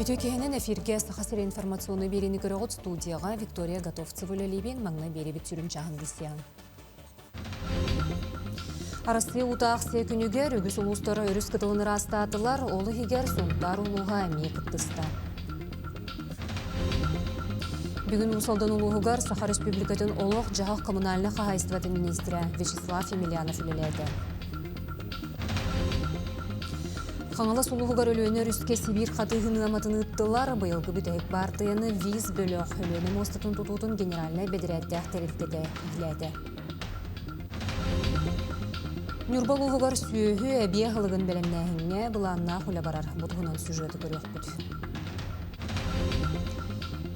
Үтүө киһинэн эфиргэ Саха сирэ информационнай биэриини көрөҕүт студияҕа Виктория Готовцева үлэлиибин маҥнай биэрэбит сүрүн чааһын билсиэҕиҥ. Арассыыйа уута аахсыйа күнүгэр үгүс улуустара өрүс кытылын ыраастаатылар, ол иһигэр Сунтаар улууһа эмиэ кыттыста. Бүгүн Уус Алдан улууһугар Саха Республикатын олох-дьаһах коммунальнай хаһаайыстыбатын министрэ Вячеслав Емельянов үлэлээтэ. Хаҥалас улууһугар Өлүөнэ өрүскэ Сибиир хатыыһын ыаматын ыыттылар. Быйылгы бүтэһик баартыйаны ВИЗ бөлөх Өлүөнэ муостатын тутуутун генеральнай бэдэрээттээх тэрилтэтэ иилээтэ. Ньурба улууһугар сүөһү эбиэ аһылыгын бэлэмнээһиҥҥэ былааннаах үлэ барар. Бу туһунан сюжеты көрүөхпүт.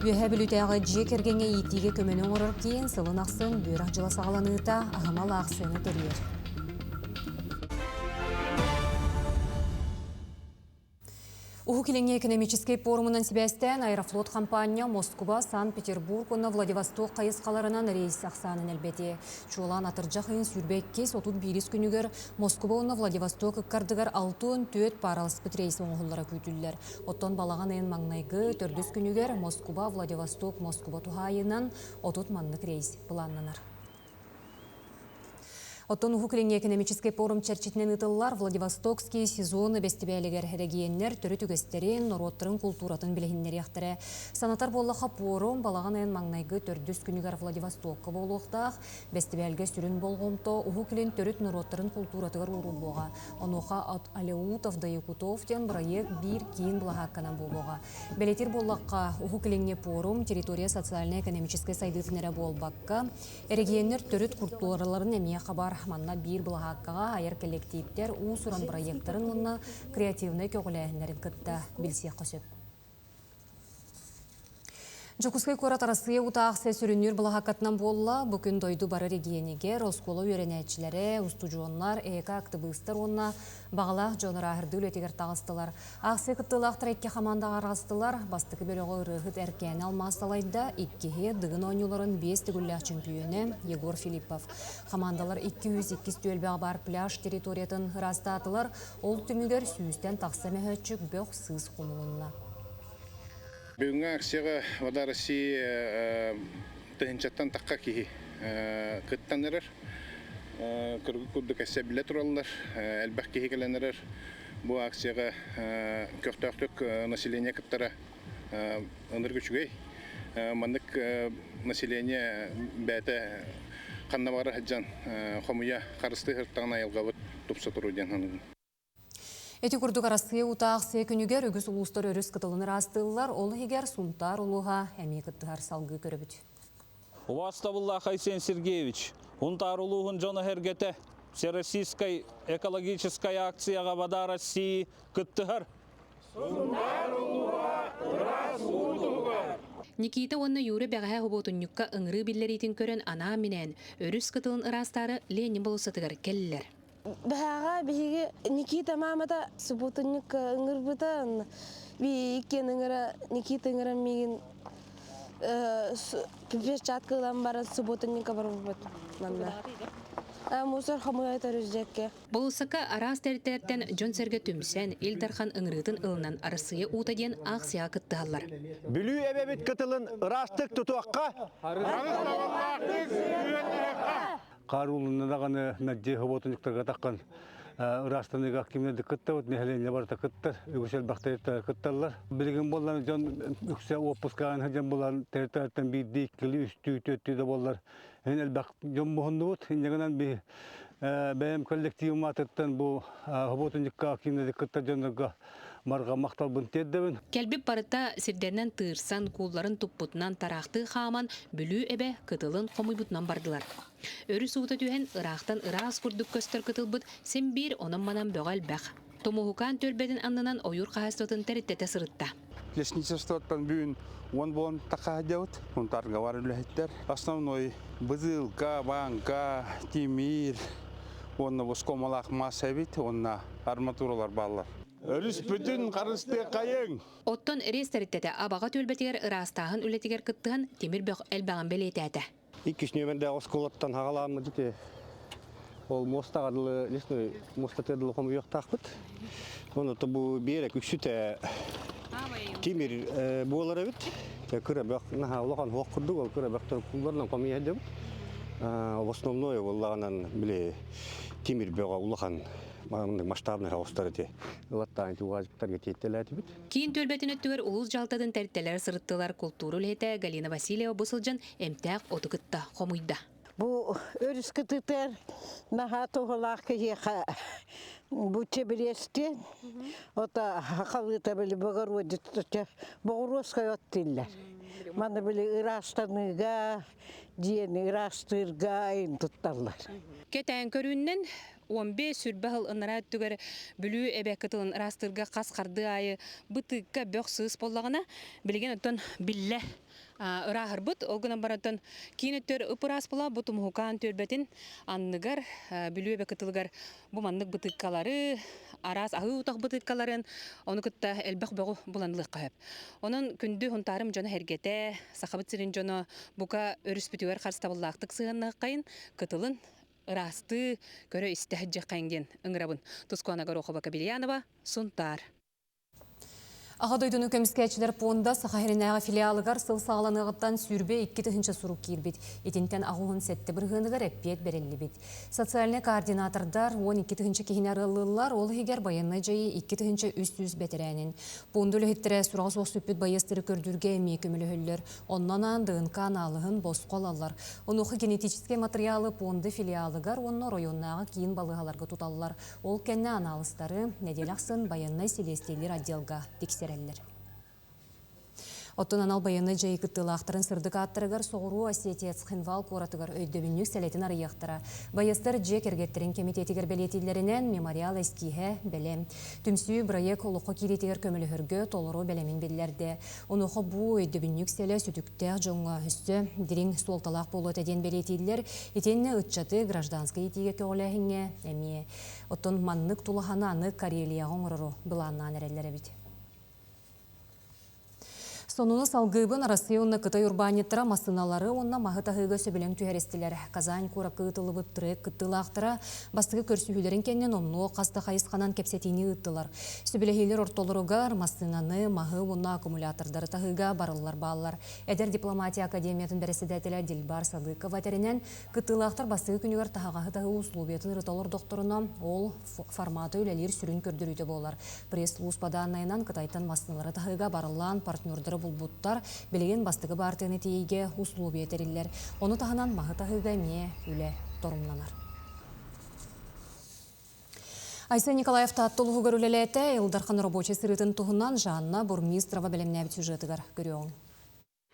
Үөһээ Бүлүүтээҕи дьиэ кэргэҥҥэ иитиигэ көмөнү оҥорор киин сылын ахсын үөрэх дьыла саҕаланыыта аһымал аахсыйаны тэрийэр. Уһук Илиҥҥи экономическэй пуорумунан сибээстээн Аэрофлот хампаанньа Москуба, Санкт-Петербург уонна Владивосток хайысхаларынан рейс ахсаанын элбэтиэ. Чуолаан атырдьах ыйын 22 31 күнүгэр Москуба уонна Владивосток ыккардыгар 64 паараласпыт рейс оҥоһуллара күүтүллэр. Оттон балаҕан ыйын маҥнайгы төрдүс күнүгэр Москуба, Владивосток, Москуба туһаайыынан 30 маннык рейс былааннанар. Оттон Уһук Илиҥҥи экономическэй пуорум чэрчитинэн ыытыллар Владивостокский сезон бэстибээлигэр эрэгийиэннэр төрүт үгэстэрин, норуоттарын култууратын билиһиннэриэхтэрэ. Санатар буоллахха, пуорум балаҕан ыйын маҥнайгы төрдүс күнүгэр Владивостокка буолуохтаах. Бэстибээлгэ сүрүн болҕомто Уһук Илин төрүт норуоттарын култууратыгар ууруллуоҕа. Онуоха От Алеутов до Якутов диэн бырайыак биир киин былаһаакканан буолуоҕа. Бэлиэтиир буоллахха, Уһук Илиҥҥи пуорум территория социальнай-экономическай сайдыытын эрэ буолбакка, эрэгийиэннэр төрүт культураларын эмиэ хабар. Манна биир былаһааккаҕа айар кэллэктииптэр уус-уран бырайыактарын уонна креативнай көҕүлээһиннэрин кытта билсиэххэ сөп. Дьокуускай куорат Арассыыйа утаахсыйа сүрүннүүр былаһааккатынан буолла. Бу күн дойду бары регионигэр оскуола үөрэнээччилэрэ, устудьуоннар, эко-актыбыыстар уонна баҕалаах дьон ырааһырдыы үлэтигэр таҕыстылар. Аахсыйа кыттыылаахтара икки хамаандаҕа араҕыстылар. Бастакы бөлөҕү ырыаһыт Эркээни Алмаас салайда, иккиһи Дыгын оонньууларын биэс төгүллээх чөмпүйүөнэ Егор Филиппов. Хамаандалар 202 түөлбэҕэ баар пляж территориятын ыраастаатылар. Ол түмүгэр сүүстэн тахса мөһөөччүк бөх-сыыс хомулунна. Бүгүҥҥү акцияҕа Вода России тыһыынчаттан тахха киһи кыттан эрэр. Кыргы курдук эссе билэ тураллар, элбэх киһи кэлэн эрэр. Бу акцияҕа көхтөөхтүк население кыттара ынырык үчүгэй. Маннык население бэйэтэ ханна баҕарар сылдьан хомуйа харыстыы сырыттаҕына айылҕабыт тупса туруо диэн саныыбын. Ити курдук Арассыыйа уута аахсыйа күнүгэр үгүс улуустар өрүс кытылын ыраастыыллар, ол иһигэр Сунтаар улууһа эмиэ кыттыһар салгыы көрөбүт. Убаастабыллаах Айсен Сергеевич, Сунтаар улууһун дьоно-сэргэтэ Всероссийскай экологическай акцияҕа Вода России кыттыһар. Сунтаар улууһа ыраас уу туһугар! Никита уонна Юра бэҕэһээ хобуотунньукка ыҥырыы биллэриитин көрөн анаан-минээн өрүс кытылын ыраастаары Ленин болуоссатыгар кэллилэр. Бэһээҕэ биһиги Никита маамата субуотунньукка ыҥырбыта иккиэн ыҥыра Никита ыҥыран миигин перчатка ылан баран субуотунньукка барбыппыт манна. Мусор хомуйа төрүздэккэ. Болуоссакка араас тэрилтэлэртэн дьон-сэргэ түмсэн, Ил Дархан ыҥырыытын ылынан Арассыыйа уута диэн аахсыйаҕа кыттыһаллар. Бүлүү эбэбит кытылын ыраастык тутуохха! Харыстабыллаахтык сыһыаннаһыахха! Хаар уулунна даҕаны мэлдьи хобуотунньуктарга таххан ыраастаныыга кимнэ да кыттабыт, нэһилиэнньэ барыта кыттар, үгүс элбэх тэрилтэлэр кытталлар. Билигин буоллар дьон үксэ уоппускаҕа сылдьан булан тэрилтэлэртэн биирдии, иккилии, үстүү, түөртүү да буоллар эн элбэх дьон муһуннубут. Инньэ гынан би бэйэм коллективым аатыттан бу хобуотунньукка кимнэ да кыттар дьоннорго Марҕа махталбын тиэрдэбин. Кэлбит барыта сирдэринэн тыырсан, куулларын туппутунан тараахтыы хааман, Бүлүү эбэ кытылын хомуйбутунан бардылар. Өрүс уута түһэн, ыраахтан ыраас курдук көстөр кытылбыт син биир онон-манан бөҕө элбэх. Тумуһукаан түөлбэтин аннынан ойуур хаһаайыстыбатын тэрилтэтэ сырытта. Лесничествоттан бүгүн уон буолан тахаһдьабыт. Мунтаарга бар үлэһиттэр. Основной бытыылка, бааҥка, тимир уонна боскомалаах мас эбит уонна арматуралар бааллар. Өрүспүтүн харыстыаххайыҥ! Оттон рейс тэрилтэтэ Абаҕа түөлбэтигэр ыраастааһын үлэтигэр кыттыһан тимир бөх элбэҕин бэлиэтээтэ. Иккис нүөмэрдээх оскуолаттан хаҕалааммыт ити ол муостаҕа дылы лесной муостатыгар дылы хомуйуохтаахпыт. Онно бу биэрэк үксүтэ Тимир буолар эбит. Кыра бөх наһаа улахан хуох курдук, ол кыра бөхтөр кулларынан хомуйа сылдьабыт. В основное буоллаҕынан били тимир бөҕө улахан масштабный хаустар ити ылаттаан ити тиэттэлээтибит. Киин түөлбэтин өттүгэр улуус дьаһалтатын тэрилтэлэрэ сырыттылар. Култуура үлэһитэ Галина Васильева бу сылдьан эмтээх оту кытта хомуйда. Бу өрүс кытытыгар наһаа туһалаах киһиэхэ бу чэбириэстиэн ото халыыта били богородица боҕуруоскай от дииллэр. Маны били ыраастаныыга дьиэни ыраастыырга айын тутталлар. Кэтээн көрүүннэн 15 сүрбэ сыл ынараа өттүгэр Бүлүү эбэ кытылын ыраастыырга хас хардыы аайы бытыыкка бөх сыыс буоллаҕына, билигин оттон биллэ ырааһырбыт. Ол гынан баран киин өттүгэр ып-ыраас була бу Тумуһукаан түөлбэтин анныгар Бүлүү эбэ кытылыгар бу маннык бытыыккалары, араас аһыы утах бытыыккаларын, ону кытта элбэх бөҕү булан ылыахха сөп. Онон күндү Һунтаарым дьоно-сэргэтэ, Сахабыт сирин дьоно бука өрүспүтүгэр харыстабыллаахтык сыһыаннаһыаххайын, кытылын ыраастыы, көрө-истэ сылдьыаххайын диэн ыҥырабын. Тускуана Горохова-Кобельянова, Сунтаар. Аҕа дойдуну көмүскээччилэр пуонда Саха сиринээҕи филиалыгар сыл саҕаланыаҕыттан 22 тыһыынча сурук киирбит. Итинтэн 87 бырыһыаныгар эппиэт бэриллибит. Социальнай координатордар 12 тыһыынча киһини арыаллыыллар, ол иһигэр байыаннай дьайыы 2300 бэтэрээнин. Пуонда үлэһиттэрэ сураҕа суох сүппүт байыастары көрдүүргэ эмиэ көмөлөһөллөр. Онно анаан ДНК анаалыһын босхо ылаллар. Онуоха генетическэй матырыйаалы пуонда филиалыгар уонна оройуоннааҕы киин балыыһаларга туталлар. Ол кэннэ анаалыстары нэдиэлэ ахсын байыаннай силиэстийэлиир отделга тиксэрэллэр. Оттон анал байыаннай дьайыы кыттыылаахтарын сырдык ааттарыгар Соҕуруу Осетия Цхинвал куоратыгар өйдөбүнньүк сэлэтин арыйыахтара. Байыастар дьиэ кэргэттэрин кэмитиэтигэр бэлиэтииллэринэн мемориал эскииһэ бэлэм. Түмсүү бырайыак олоххо киириитигэр көмөлөһөргө толору бэлэмин биллэрдэ. Онуоха бу өйдөбүнньүк сэлэ сүтүктээх дьоҥҥо өссө дириҥ суолталаах буолуо этэ диэн бэлиэтииллэр. Итиэннэ ыччаты гражданскай иитиигэ көҕүлээһиҥҥэ эмиэ. Оттон маннык тулаһаны аны Карелияҕа оҥорору былааннаан эрэллэр эбит. Сонуну салгыыбын Россия уонна Кытай урбаанньыттара массыыналары уонна маһы таһыыга сөбүлэҥ түһэристилэр. Казань куоракка ыытыллыбыт трек кыттыылаахтара бастакы көрсүһүүлэрин кэннэ номнуо хас да хайысханан кэпсэтиини ыыттылар. Сөбүлэһиилэр ортолоругар массыынаны, маһы уонна аккумулятордары таһыыга барыллар бааллар. Эдэр дипломатия академиятын бэрэссэдээтэлэ Дильбар Садыкова этэринэн, кыттыылаахтар бастакы күнүгэр таһаҕаһы таһыы условиятын ырыта олордохторуна, ол формата үлэлиир сүрүн көрдөрүүтэ буолар. Пресс-служба дааннайынан Кытайтан массыыналары таһыыга барыллаан партнердары булбуттар, билигин бастакы баартыйаны тиэйиигэ условия тэриллэр. Ону таһынан маһы таһыыга эмиэ үлэ торумнанар. Айсен Николаев Таатта улууһугар үлэлээтэ. Ил Дархан рабочай сырыытын туһунан Жанна Бурмистрова бэлэмнээбит сюжетыгар көрүөҕүҥ.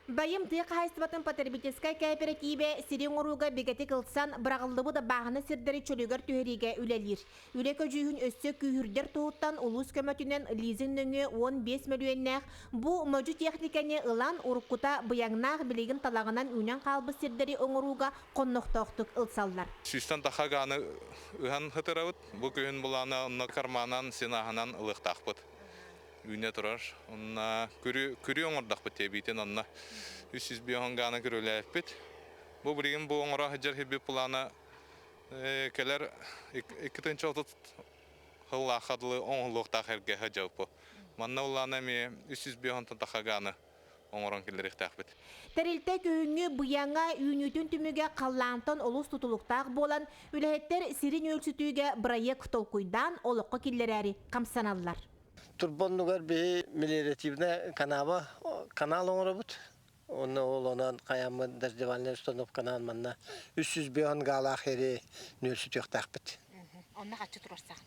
Байым тыа хаһаайыстыбатын потребительскай кээпэрэтиибэ сири оҥорууга бигэтик ылсан, быраҕыллыбыт бааһына сирдэри чөлүгэр түһэриигэ үлэлиир. Үлэ көдьүүһүн өссө күүһүрдэр туһуттан улуус көмөтүнэн лизинг нөҥүө 15 мөлүйүөннээх бу модьу техникэни ылан, уруккута быйаҥнаах билигин талаҕынан үүнэн хаалбыт сирдэри оҥорууга хоннохтоохтук ылсаллар. Сүүстэн тахха гааны ыһан ытырабыт. Бу күһүн былаана онно карманан, сенаһынан ылыахтаахпыт. Үүнэ турар. Онно күрү, күрү оҥордохпут диэбиитин онно 305 гааны күрүлээппит. Бу билигин бу оҥоро сылдьар сирбит плана кэлэр 2030 сыллаахха дылы оҥоһуллуохтаах эргэ сылдьабыт. Манна улаана эмиэ 305 тахха гааны оҥорон киллэриэхтээхпит. Тэрилтэ күһүҥҥү быйаҥа үүнүүтүн түмүгэ халлаантан олус тутулуктаах буолан, үлэһиттэр сирин үөлсүтүүгэ бырайыак толкуйдаан олоххо киллэрээри хамсаналлар. Турбоннугар биһи мелиоративная канава канал оҥоробут. Онно ол онон хайаммыт дождевальная установканан манна 305 гаалаах эри нүөлсүтүөхтээхпит. Онно хаччы турарсаҕын?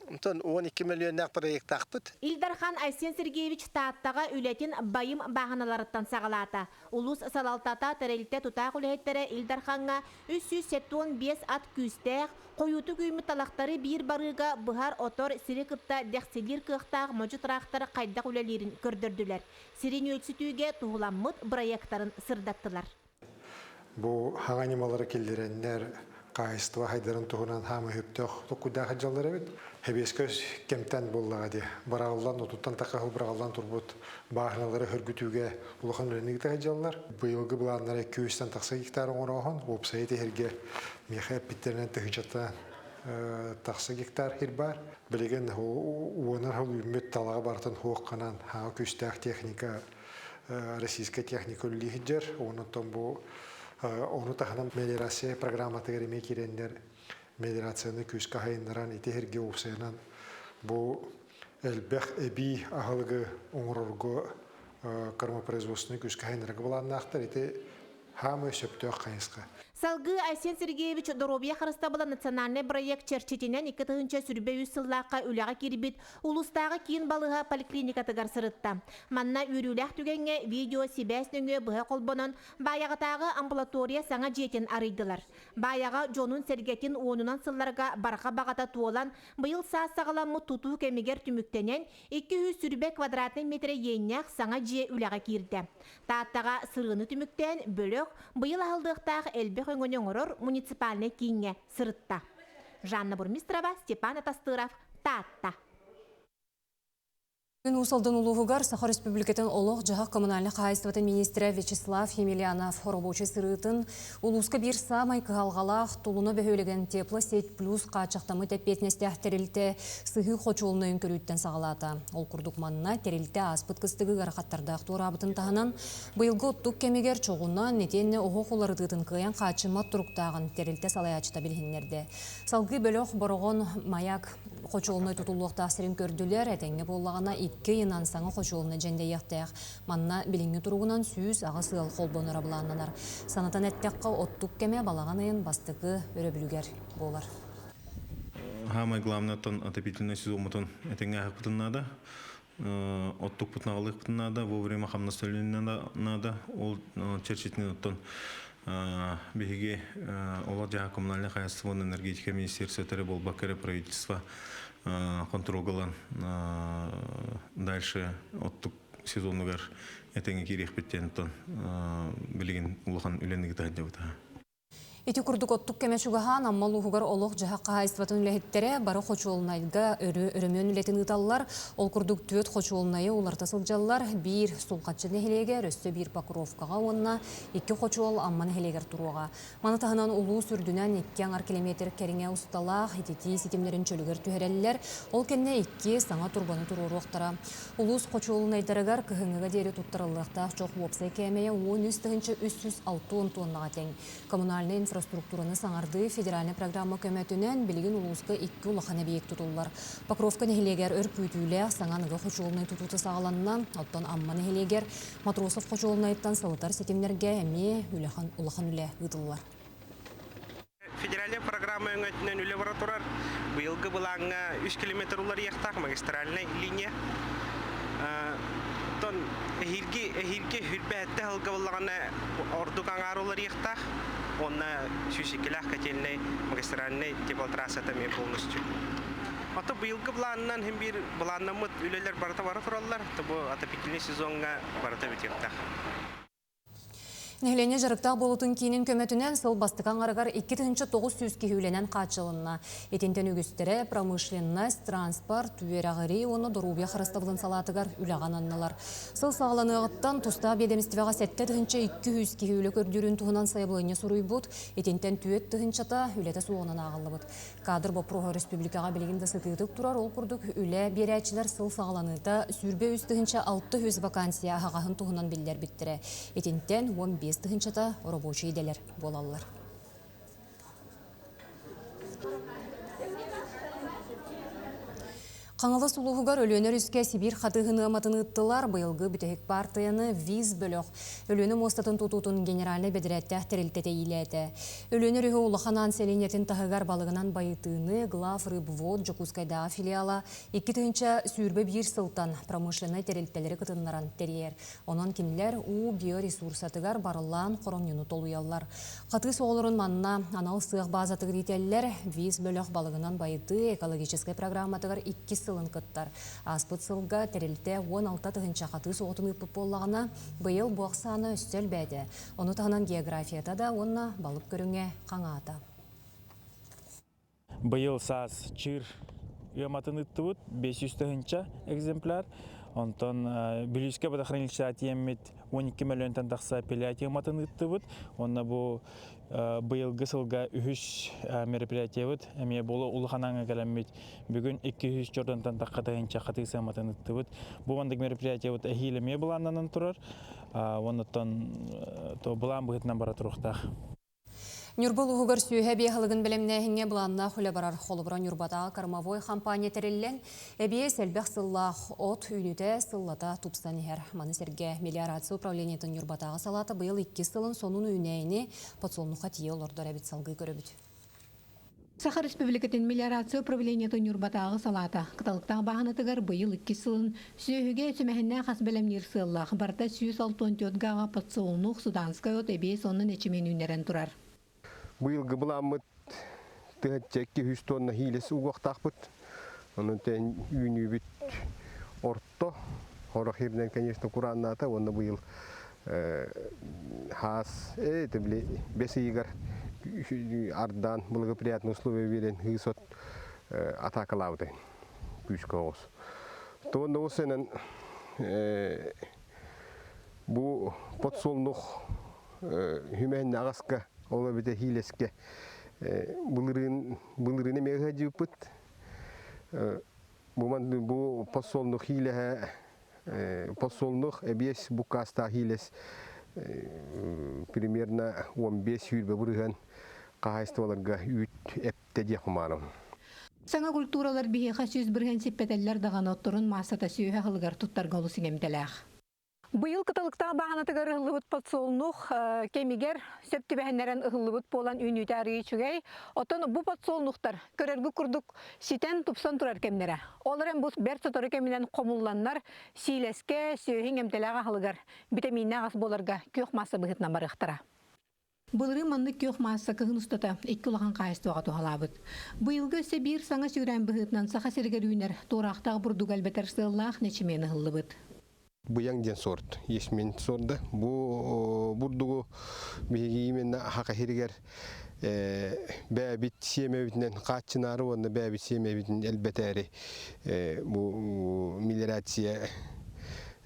Онтон 12 миллионнаах проектаахпыт. Ил Дархан Айсен Сергеевич Тааттаҕа үлэтин Байым бааһыналарыттан саҕалаата. Улуус салалтата, тэрилтэ тутаах үлэһиттэрэ Ил Дархаҥҥа 375 ат күүстээх, хойуутук үүммүт талахтары биир барыыга быһар-отор сири кытта дэхсилиир кыахтаах модьу тыраахтар хайдах үлэлиирин көрдөрдүлэр. Сири нүөлсүтүүгэ туһуламмыт бырайыактарын сырдаттылар. Бу хаҥа ньымалары киллэрэннэр хаһаайыстыба хайдарын туһунан хаама өһүптөөх токкуйдаах дьаллар эбит. Хэбиэскэ кэмтэн буоллаҕа дии. Быраҕыллан, отуттан тахха быраҕыллан турбут бааһыналары хөргүтүүгэ улахан үлэни ыыта сылдьаллар. Быйылгы былааннара 200-тэн тахса гектар оҥорооһун, уопсайа тиһэргэ миэхэ эппиттэринэн тыһыынчаттан. тахса гектар хир бар. Билигин уонар хыл үүммүт талаҕа барытын хуохханан хаҥа күүстээх техника российскай техника үлэлии сылдьар. Онон бу ону таһынан мелиорация программатыгар эмиэ киирэннэр мелиорацияны күүскэ хайыннаран ити сиргэ уопсайынан бу элбэх эбии аһылыгы оҥорорго кормопроизводственнай күүскэ хайыннарга былааннаахтар. Ити хаамай сөптөөх хайысха. Салгыы Айсен Сергеевич Доруобуйа харыстабыла национальнай бырайыак чэрчитинэн 2023 сыллаахха үлэҕэ киирбит улуустааҕы киин балыыһа поликлиникатыгар сырытта. Манна үөрүүлээх түгэҥҥэ видео-сибээс нөҥүө быһа холбонон Баайаҕатааҕы амбулатория саҥа дьиэтин арыйдылар. Баайаҕа дьонун-сэргэтин уонунан сылларга барҕа баҕата туолан, быйыл саас саҕаламмыт тутуу кэмигэр түмүктэнэн, 220 квадратнай метрэ иэннээх саҥа дьиэ үлэҕэ киирдэ. Тааттаҕа сырыыны түмүктээн, бөлөх быйыл аһыллыахтаах элбэх өҥөнү оҥорор муниципальнай кииҥҥэ сырытта. Жанна Бурмистрова, Степан Атастыров, Таатта. Күн Уус Алдан улууһугар Саха Республикатын олох-дьаһах коммунальнай хаһаайыстыбатын министрэ Вячеслав Емельянов оробуочай сырыытын улууска биир саамай кыһалҕалаах Тулуна бөһүөлэгин Теплосеть плюс хааччахтаммыт эппиэтинэстээх тэрилтэ сыһыы хочуолунайын көрүүттэн саҕалаата. Ол курдук манна тэрилтэ ааспыт кыстыгы ыарахаттардаах туораабытын таһынан, быйылгы оттук кэмигэр чоҕунан итиэннэ оһох уларытыытын кыайан хааччыммат туруктааҕын тэрилтэ салайааччыта билиһиннэрдэ. Салгыы бөлөх Бороҕон Маяк хочуолунай тутуллуохтаах сирин көрдүлэр, этэҥҥэ буоллаҕына икки ыйынан саҥа хочуолунай дьэндэйиэхтээх. Манна билиҥҥи туругунан 108 ыал холбоноро былааннанар. Санатан эттэххэ, оттук кэмэ балаҕан ыйын бастакы өрөбүлүгэр буолар. Самое главное, отопительный сезонмутун этэҥҥэ аһыкпытын наада. Оттукпутун аҕалыахпытын наада, вовремя хамнас төлөнүн наада. Ол чэрчитинэн оттон биһиги олох-дьаһах коммунальнай хаһаайыстыба уонна энергетика министерствота эрэ буолбакка эрэ правительство хонтуруолга ылан дальше оттук сезонугар этэҥҥэ киириэхпит диэн оттон билигин улахан үлэни ыыта сылдьабыт. Ити курдук оттук кэмэ чугаһаан Амма улууһугар олох-дьаһах хаһаайыстыбатын үлэһиттэрэ бары хочуолунайга өрөмүөн үлэтин ыыталлар. Ол курдук түөрт хочуолунайы уларыта сылдьаллар. Биир Сулҕаччы нэһилиэгэр, өссө биир Покровкаҕа уонна икки хочуол Амма нэһилиэгэр туруоҕа. Маны таһынан улуус үрдүнэн икки аҥар километр кэриҥэ усталаах ититии ситимнэрин чөлүгэр түһэрэллэр. Ол кэннэ икки саҥа турбаны туруоруохтара. Улуус хочуолунайдарыгар кыһыҥҥыга диэри туттарыллыахтаах чох уопсай кээмэйэ 13 360 туоннаҕа тэҥ. Коммунальнай инфраструктураны саҥардыы федеральнай программа көмөтүнэн билигин улууска икки улахан эбийиэк тутуллар. Покровка нэһилиэгэр өр күүтүүлээх саҥа аныгы хочуолунай тутуута саҕаланна. Оттон Амма нэһилиэгэр Матросов хочуолунайыттан сылытар ситимнэргэ эмиэ улахан үлэ ыытыллар. Федеральнай программа өҥөтүнэн үлэ бара турар. Быйылгы былааҥҥа 3 километр уларыйыахтаах магистральнай линия. Оттон эһиилги эһиилги хүрбэһэтте сылга буллаҕына ордук аҥаар уларыйыахтаах. Уонна 102-лээх котельнай магистральнай теплотрассата эмиэ полностью. Ото быйылгы былаанынан син биир былааннаммыт үлэлэр барыта бара тураллар. Бу отопительный сезоҥҥа барыта бүтүөхтээх. Нэһилиэнньэ дьарыктаах буолуутун киинин көмөтүнэн сыл бастакы аҥарыгар 2900 киһи үлэнэн хааччылынна. Итинтэн үгүстэрэ промышленность, транспорт, үөрэҕирии уонна доруобуйа харыстабылын салаатыгар үлэҕэ ананнылар. Сыл саҕаланыаҕыттан тустаах биэдэмистибэҕэ 7200 киһи үлэ көрдүүрүн туһунан сайабылыанньа суруйбут. Итинтэн түөрт тыһыынчата үлэтэ суоҕунан ааҕыллыбыт. Кадр боппуруоһа республикаҕа билигин да сытыытык турар. Ол курдук үлэ биэрээччилэр сыл саҕаланыыта 23 600 вакансия аһаҕаһын туһунан биллэрбиттэрэ. Итинтэн 15 тыһыынчата рабочай идэлэр буолаллар. Хаҥалас улууһугар Өлүөнэ өрүскэ Сибиир хатыыһын ыаматын ыыттылар. Быйылгы бүтэһик паартыйаны ВИЗ бөлөх Өлүөнэ муостатын тутуутун генеральнай бэдэрээттээх тэрилтэтэ иилээтэ. Өлүөнэ өрүһү Улахан Аан сэлиэнньэтин таһыгар балыгынан байытыыны Главрыбвод Дьокуускайдааҕы филиала 2021 сылтан промышленнай тэрилтэлэри кытыннаран тэрийэр. Онон кинилэр уу биоресурсатыгар барыллаан хоромньуну толуйаллар. Хатыыс оҕолорун манна анал сыах баазатыгар иитэллэр. ВИЗ бөлөх балыгынан байытыы экологическай программатыгар иккис сылын кыттар. Ааспыт сылга тэрилтэ 16 тыһыынча хатыыс оҕотун ыыппыт буоллаҕына, быйыл бу ахсаана өссө элбээтэ. Ону таһынан географията да уонна балык көрүҥэ хаҥаата. Быйыл саас чыыр ыаматын ыыттыбыт 500 тыһыынча экземпляр. Онтон Бүлүүскэ водохранилищеҕа тиийэммит 12 мөлүйүөнтэн тахса апеллятия матын ыыттыбыт. Уонна бу быйылгы сылга үһүс мероприятиебыт эмиэ бу улахан ааҥҥа кэлэммит бүгүн 200 чордонтон тахха тыһыынча хатыы сыаматын ыттыбыт. Бу маннык мероприятиебыт эһиил эмиэ былааннанан турар. Оннуттан то былаан быһыытынан бара туруохтаах. Ньурба улууһугар сүөһэ эбиэ аһылыгын бэлэмнээһиҥҥэ былааннаах үлэ барар. Холобура, Ньурбатааҕы кормовой хампаанньа тэриллэн, эбиэс элбэх сыллаах от үүнүүтэ сыллата тупсан иһэр. Маны сэргэ мелиорация управлениетын Ньурбатааҕы салаата быйыл иккис сылын сонун үүнээйини подсолнуха тиийэ олордор эбит салгыы көрөбүт. Саха Республикатын мелиорация управлениетын Ньурбатааҕы салаата Кыталыктаах бааһынатыгар быйыл иккис сылын сүөһүгэ сүмэһиннээх ас бэлэмниир сыаллаах барыта 164 гаҕа подсолнух, суданскай от, эбиэс уонна нэчимиэн үүннэрэн турар. Быйылгы былааммыт тыһыынча 200 тонна хиилэс угуохтаахпыт. Онон үүнүүбүт орто. Хорох иринэн, конечно, курааннаата уонна быйыл хаас, били бэс ыйыгар ардаан благоприятные условия биэрэн ыыс от атаакалаабыта күүскэ оҕус. Туонна усенан бу подсолнух хүмэһин аҕаска ол эбитэ хиилэскэ былырыын былырыын эмиэ ыһадьыыппыт бу бу подсолнух хиилэһэ подсолнух эбиэс буккаастаах хиилэс примерно 15 сүүрбэ бырыһыан хаһаайыстыбаларга үүт эптэ диэх кумаарым. Саҥа культуралар биһиэхэ 100% сиппэтэллэр даҕаны отторун маассата сүөһү аһылыгар туттарга олус иҥэмтэлээх. Быйыл Кыталыктаах бааһынатыгар ыһыллыбыт подсолнух кэмигэр сөп түбэһиннэрэн ыһыллыбыт буолан үүнүүтэ арыый үчүгэй. Оттон бу подсолнухтар көрөргүт курдук ситэн тупсан турар кэмнэрэ. Ол эрэн бу бэрт сотору кэминэн хомулланнар сиилэскэ, сүөһү иҥэмтэлээх аһылыгар, битэмииннээх ас буоларга күөх маасса быһыытынан барыахтара. Былырыын маннык күөх маасса кыһын устата икки улахан хаһаайыстыбаҕа туһалаабыт. Быйылгы өссө биир саҥа сүүрээн быһыытынан Саха сиригэр үүнэр туораахтаах бурдугу элбэтэр сыаллаах нэчимиэн ыһыллыбыт. Быйаҥ диэн сорт, ячмень сорда. Бу бурдугу биһиги именно Саха сиригэр бэйэбит сиэмэбитинэн хааччынаары уонна бэйэбит сиэмэбитин элбэтээри бу мелиорация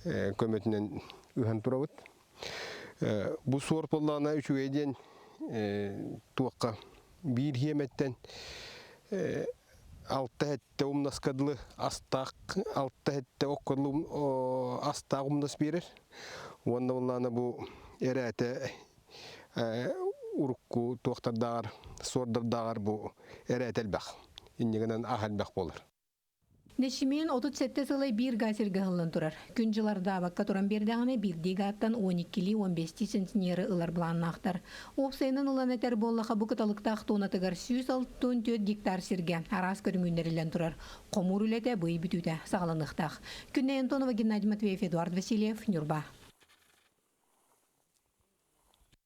көмөтүнэн ыһан турабыт. Бу суор буоллаҕына үчүгэй диэн туохха биир хиэмэттэн алта сэттэ умнаска дылы астаах алта сэттэ окко дылы астаах умнас биэрэр. Уонна буоллаҕына бу эрээтэ урукку туохтардааҕар суордардааҕар бу эрээтэ элбэх. Инньэ гынан аһа элбэх буолар. Нэчимиэн 37 сылай биир гаа сиргэ ыһыллан турар. Күн дьылардаабакка туран биэрдэҕинэ биирдии гааттан 12-лии 15-тии сентинеры ылар былааннаахтар. Уопсайынан ылан этэр буоллаха бу кыталыктаах туонатыгар 164 гектар сиргэ араас көрүҥүннэриллэн турар. Хомуур үлэтэ бый бүтүүтэ саҕаланыахтаах. Күннэй Антонова, Геннадий Матвеев, Эдуард Васильев, Ньурба.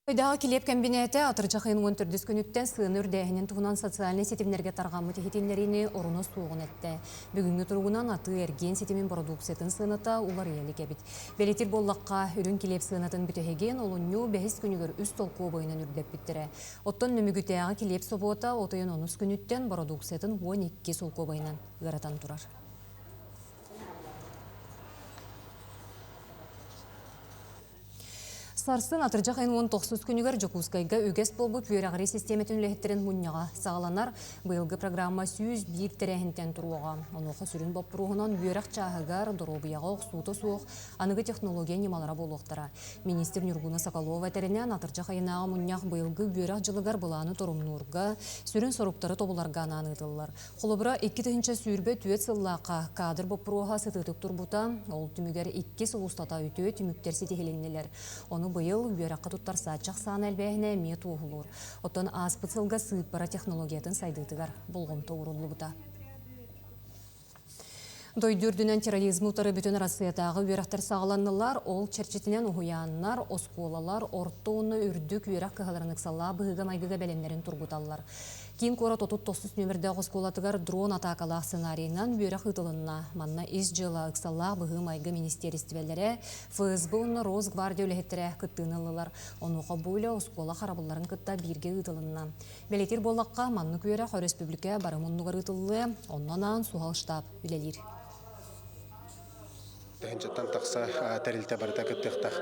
Ыйдааҕы килиэп кэмбинээтэ атырдьах ыйын 14 күнүттэн сыана үрдээһинин туһунан социальнай ситимнэргэ тарҕаммыт иһитиннэриини оруна суоҕун эттэ. Бүгүҥҥү туругунан атыы-эргиэн ситимин бородууксуйатын сыаната уларыйа илик эбит. Бэлиэтиир буоллахха, үрүҥ килиэп сыанатын бүтэһигин олунньу бэһис күнүгэр үс толкуобайынан үрдэппиттэрэ. Оттон Нөмүгүтээҕи килиэп собуота от ыйын онус күнүттэн бородууксуйатын 12 солкуобайынан ыаратан турар. Сарсын атырдьах ыйын 19 күнүгэр Дьокуускайга үгэс буолбут үөрэҕирии систиэмэтин үлэһиттэрин мунньаҕа саҕаланар. Быйылгы программа 101 тэрээһинтэн туруоҕа. Онуоха сүрүн боппуруоһунан үөрэх чааһыгар, доруобуйаҕа охсуута суох аныгы технология ньымалара буолуохтара. Министр Нюргуна Соколова этэринэн, атырдьах ыйынааҕы мунньах быйылгы үөрэх дьылыгар былааны торумнуурга, сүрүн соруктары тобуларга анаан ыытыллар. Холобура, 2024 сыллаахха кадр боппуруоһа сытыытык турбута, ол түмүгэр икки сыл устата үтүө түмүктэр ситиһилиннилэр. Ону быйыл үөрэххэ туттарсааччы ахсаана элбээһинэ эмиэ туоһулуур. Оттон ааспыт сылга сыыппара технологиятын сайдыытыгар болҕомто ууруллубута. Дойду үрдүнэн терроризмы утары бүтүн Арассыыйатааҕы үөрэхтэр саҕаланнылар. Ол чэрчитинэн уһуйааннар, оскуолалар, орто уонна үрдүк үөрэх кыһаларын ыксаллаах быһыыга-майгыга бэлэмнэрин тургуталлар. Киин куорат 39 нүөмэрдээх оскуолатыгар дрон атаакалаах сценарийынан үөрэх ыытылынна. Манна ис дьыала ыксаллаах быһыы-майгы министиэристибэлэрэ, ФСБ уонна Росгвардия үлэһиттэрэ кыттыыны ыллылар. Онуоха бу үлэ оскуола харабылларын кытта бииргэ ыытылынна. Бэлиэтиир буоллахха, маннык үөрэх өрөспүүбүлүкэ бары муннугар ыытыллыа, онно анаан суһал штаб үлэлиир. Тыһыынчаттан тахса тэрилтэ барыта кыттыахтаах.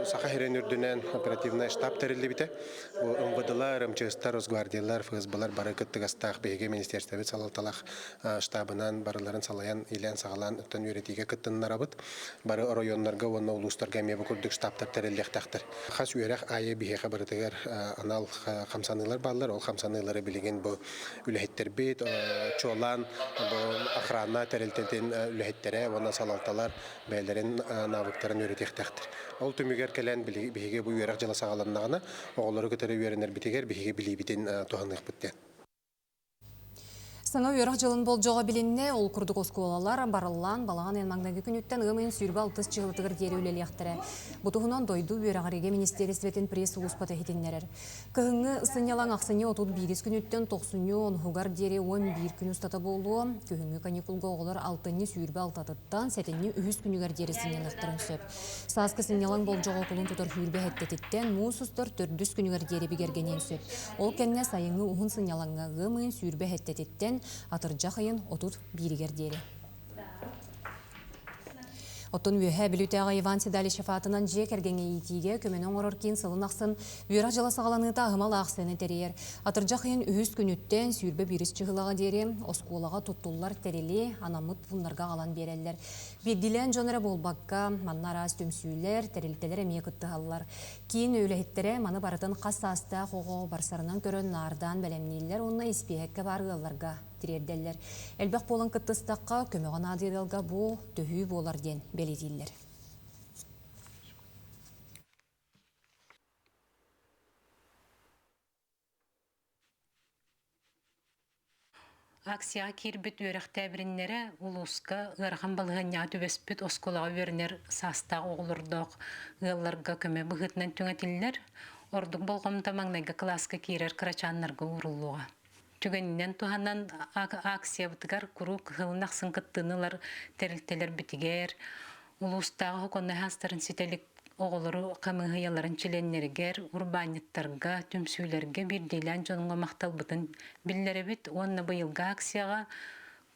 Саха сирин үрдүнэн оперативнай штаб тэриллибитэ. Бу МВДлар, МЧСтар, Росгвардиялар, ФСБлар бары кыттыгастаах биһиги министерствобит салалталаах штабынан барыларын салайан, иилээн-саҕалаан оттон үөрэтиигэ кыттыннарабыт. Бары оройуоннарга уонна улуустарга эмиэ бу курдук штабтар тэриллиэхтээхтэр. Хас үөрэх аайы биһиэхэ барытыгар анал хамсаныылар бааллар. Ол хамсаныылары билигин бу үлэһиттэрбит, чуолаан бу охрана тэрилтэтин үлэһиттэрэ уонна салалталар бэйэлэрин навыктарын үөрэтиэхтээхтэр. Ол түмүгэр кэлэн биһиги бу үөрэх дьыла саҕаланнаҕына оҕолору кытары үөрэнэрбитигэр биһиги билиибитин туһаныахпыт диэн. Саҥа үөрэх дьылын болдьоҕо билиннэ, ол курдук оскуолалар барыллаан балаҕан ыйын маҥнайгы күнүттэн ыам ыйын 26 чыһылытыгар диэри үлэлиэхтэрэ. Бу туһунан дойду үөрэҕиригэ министиэристибэтин пресс-сулууспата иһитиннэрэр. Кыһыҥҥы сынньалаҥ ахсынньы 31 күнүттэн тохсунньу онуһугар диэри 11 күн устата буолуо. Күһүҥҥү каникулга оҕолор алтынньы 26-тыттан сэтинньи үһүс күнүгэр диэри сынньаныахтарын сөп. Сааскы сынньалаҥ болдьоҕо кулун тутар сүүрбэ сэттэтиттэн муус устар төрдүс күнүгэр диэри бигэргэниэн сөп. Ол кэннэ сайыҥҥы уһун сынньалаҥҥа ыам ыйын 27-титтэн атырдьах ыйын 31-гэр диэри. Оттон Үөһээ Бүлүүтээҕи Иван Седалищев аатынан дьиэ кэргэҥҥэ иитиигэ көмөнү оҥорор киин сылын ахсын үөрэх дьыла саҕаланыыта аһымал аахсыйаны тэрийэр. Атырдьах ыйын үһүс күнүттэн 21 чыһылаҕа диэри оскуолаҕа туттуллар тэрили анаммыт пууннарга аҕалан биэрэллэр. Биирдиилээн дьон эрэ буолбакка, манна араас түмсүүлэр, тэрилтэлэр эмиэ кыттыһаллар. Киин үлэһиттэрэ маны барытын хас саастаах оҕо барсарынан көрөн наардаан бэлэмнииллэр уонна испииһэккэ баар ыалларга тириэрдэллэр. Элбэх буолан кыттыстахха, көмөҕө наадыйар ыалга бу төһүү буолар диэн бэлиэтииллэр. Акцияҕа киирбит үөрэх тээбириннэрэ улууска ыарахан балаһыанньаҕа түбэспит оскуолаҕа үөрэнэр саастаах оҕолордоох ыалларга көмө быһыытынан түҥэтиллэр. Ордук болҕомто маҥнайгы кылааска киирэр кырачааннарга ууруллуоҕа. Түгэнинэн туһанан акциябытыгар куруук сылын ахсын кыттыыны ылар тэрилтэлэрбитигэр, улуустааҕы сокуоннай ситэ илик оҕолору хамыыһыйаларын чилиэннэригэр, урбаанньыттарга, түмсүүлэргэ биирдиилээн дьоҥҥо махталбытын биллэрэбит уонна быйылгы акцияҕа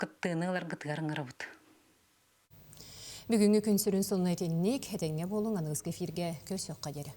кыттыыны ыларгытыгар ыҥырабыт. Бүгүҥҥү күн сүрүн сонуна итинник, этэҥҥэ буолуҥ, аныгыскы эфиргэ көрсүөххэ диэри.